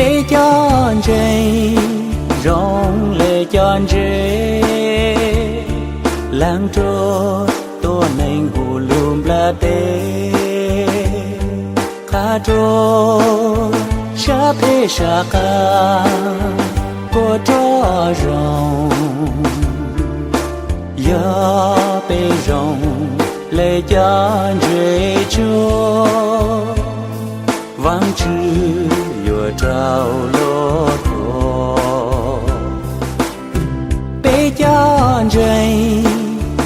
Peb cov ntseeg zoo le cov ntses, leej rua tuab neeg hu lug nplaj teb, qha rua sab phem sab qas, kuas rov zoo. Yog peb zoo le cov ntses tsuag, Vaajtswv yuav rau luag tuag. Peb cov ntseeg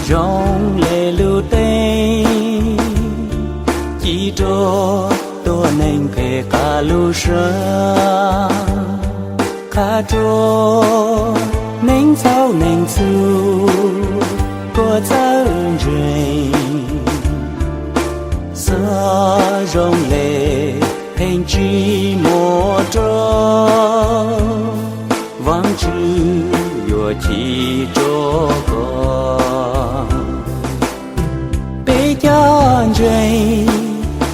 zoo le lub teeb, ci rua tuab neeg phem qas lub sab, qha rua neeg txhaum neeg txuj, kuas txawj ntseeg. Xov zoo le pheej tsi muaj rua, Vaajtswv yuav ci rua koj. Peb cov ntseeg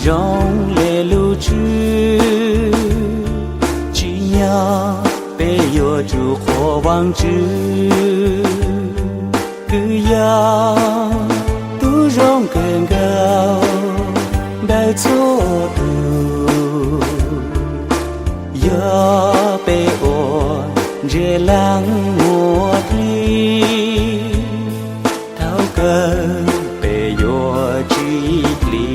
zoo le lub tswb, tsim nyog peb yuav tsum qhuas Vaajtswv, kws yog tub zoo kawg nkaus ntawm txhua tug. Yog peb ua ntses leej muaj dlig, thaum kawg peb yuav tsis dlig.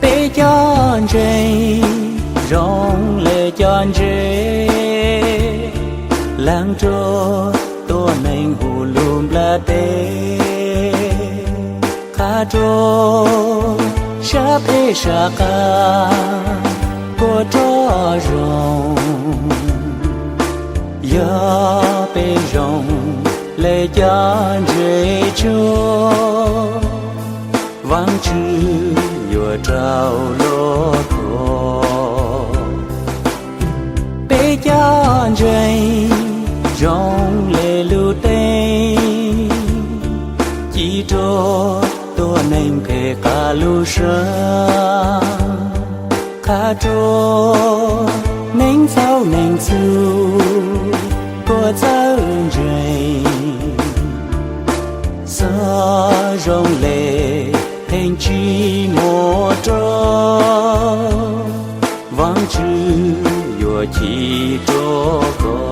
Peb cov ntseeg zoo le cov ntses, leej rua tuab neeg hu lug nplaj teb, qha rua sab phem sab qas, kuas rov zoo. Yog peb zoo le cov ntses tsuag, Vaajtswv yuav rau luag tuag. Peb cov ntseeg zoo le lub teeb, ci rua tuab neeg phem qas lub sab, qha rua neeg txhaum neeg txuj, kuas txawj ntseeg. Xov zoo le pheej tsi muaj rua, Vaajtswv yuav ci rua koj.